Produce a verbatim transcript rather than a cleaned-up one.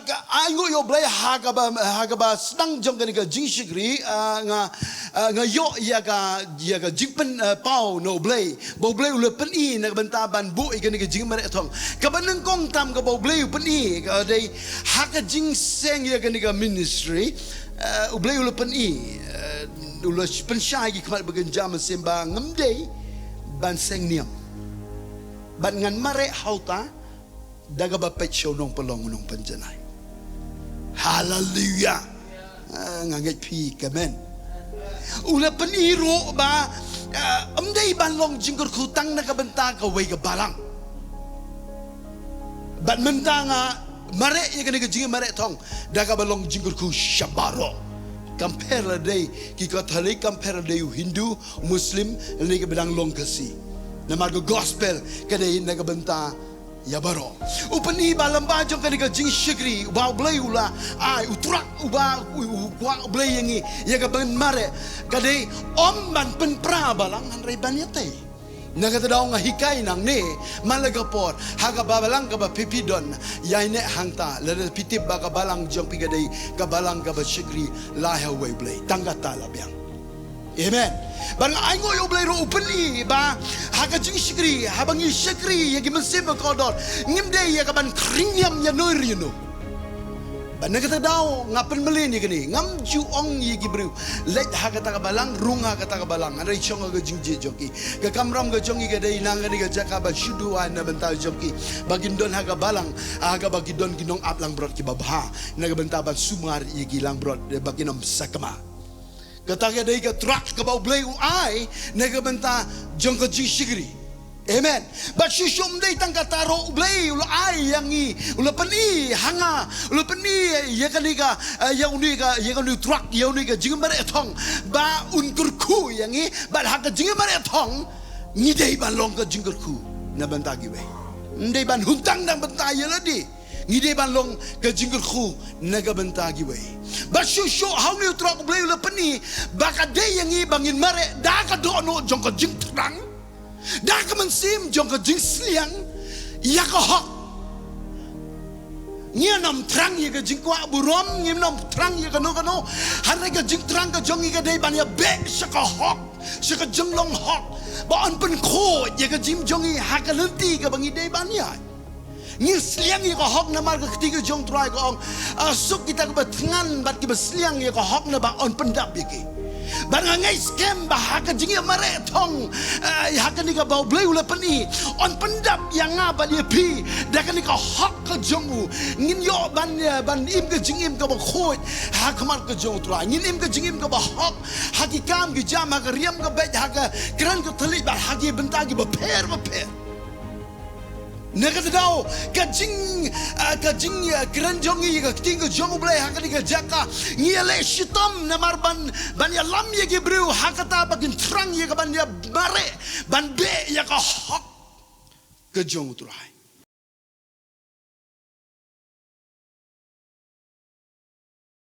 Ka ainguh ïa U Blei ha kaba, ha kaba sdang jong kane ka jingshakri, ah, nga, ah, nga ïoh ïa ka, ïa ka jingpyn, ah, paw na U Blei. Ba U Blei u la pyni na ka bynta ban buh ïa kane ka jingmareh thong. Kaba nyngkong tam kaba U Blei u pyni, ka dei ha ka jingseng ïa kane ka ministry, ah, U Blei u la pyni, ah, u la pynshai ki khmat ba kynja mynsiem ba ngam dei ban seng niam. Bad ngan mareh ha uta, da kaba peit sha u nongpynlong u nongpynjanai. Haleluya. Ah, nga ngeit phi, amen. U la pyni ruh ba, ah, ym dei ban long jingkyrkhu tang na ka bynta kawei ka balang. Bad mynta nga mareh ïa kane ka jingmareh thong da kaba long jingkyrkhu sha baroh. Kam pher lada dei ki Katholik, kam pher lada dei u Hindu, Muslim, lane kaba dang long Khasi. Namar ka gospel ka dei na ka bynta ïa baroh. U pyni ba lyngba jong kane ka jingshakri, uba U Blei u la ai, u trak uba u, u kwah U Blei ïa ngi, ïa ka ban mareh, ka dei ym ban pynpra balang hynrei ban ïatei. Na kata daw nga hikai nangne, man la ka por, ha ka balang kaba phi phi don, ïaineh hangta, lada phi tip ba ka balang jong phi ka dei ka balang kaba shakri lai ha uwei U Blei, tang kata la biang. Amen. Bad nga ainguh ïa U Blei ruh u pyni ba ha ka jingshakri, haba ngi shakri ïa ki mynsiem ba kordor, ngim dei ïa ka ban khring niam ïa no ïa no. Bad na kata daw nga pynmlien ïa kane, ngam ju ong ïa ki briew leit ha kata ka balang, rung ha kata ka balang, hynrei shong ha ka jingjied jong ki. Ka kamram ka jong ngi ka dei na kane ka jaka ban shu duwai na bynta jong ki, ba kin don ha ka balang, ha kaba ki don ki nongap langbrot kiba bha, na ka bynta ban sumar ïa ki langbrot ba kin ym sakma. Kata ka dei ka trak kaba U Blei u ai na ka bynta jong ka jingshakri. Amen. Bad shuh shuh ym dei tang kata ruh, U Blei u la ai ïa ngi, u la pyni ha nga, u la pyni ïa kane ka, eh, ïa une ka, ïa kane u trak, ïa une ka jingmareh thong, ba un kyrkhu ïa ngi, bad ha ka jingmareh thong ngi dei ban long ka jingkyrkhu na bynta kiwei. Ym dei ban hun tang na bynta ïa lade. Ngi dei ban long ka jingkyrkhu na ka bynta kiwei. Bad shuh shuh ha une u trak U Blei u la pyni ba ka dei ïa ngi ba ngin mareh da ka dohnud jong ka jingthrang, da ka mynsiem jong ka jingsliang ïa ka hok. Ngin ym thrang ïa ka jingkwah burom, ngin ym thrang ïa kano kano. Hynrei ka jingthrang ka jong ngi ka dei ban ïa beh sha ka hok, sha ka jinglong hok, ba yn pynkhuid ïa ka jingim jong ngi ha ka lynti kaba ngi dei ban ïaid. Ngi sliang ïa ka hok namar ka kti ka jong U Trai ka ong, ah, suk kita kiba thngan bad kiba sliang ïa ka hok naba yn pyndap ïa ki. Bad nga ngeit skhem ba ha ka jingïamareh thong, ah, ha kane kaba U Blei u la pyni, yn pyndap ïa nga bad ïa phi da kane ka hok ka jong u. Ngin ïoh ban, eh, ban im ka jingim kaba khuid ha khmat ka jong U Trai. Ngin im ka jingim kaba hok ha ki kam ki jam, ha ka riam ka beit, ha ka kren ka thylliej bad ha ki bynta kiba pher ba pher. Na kata daw, ka jing, ah, ka jing, ah, kren jong ngi, ka ktien ka jong U Blei ha kane ka jaka, ngi ïaleh shitom namar ban, ban ïalam ïa ki briew ha kata ba kin thrang ïa ka ban ïamareh, ban beh ïa ka hok ka jong U Trai.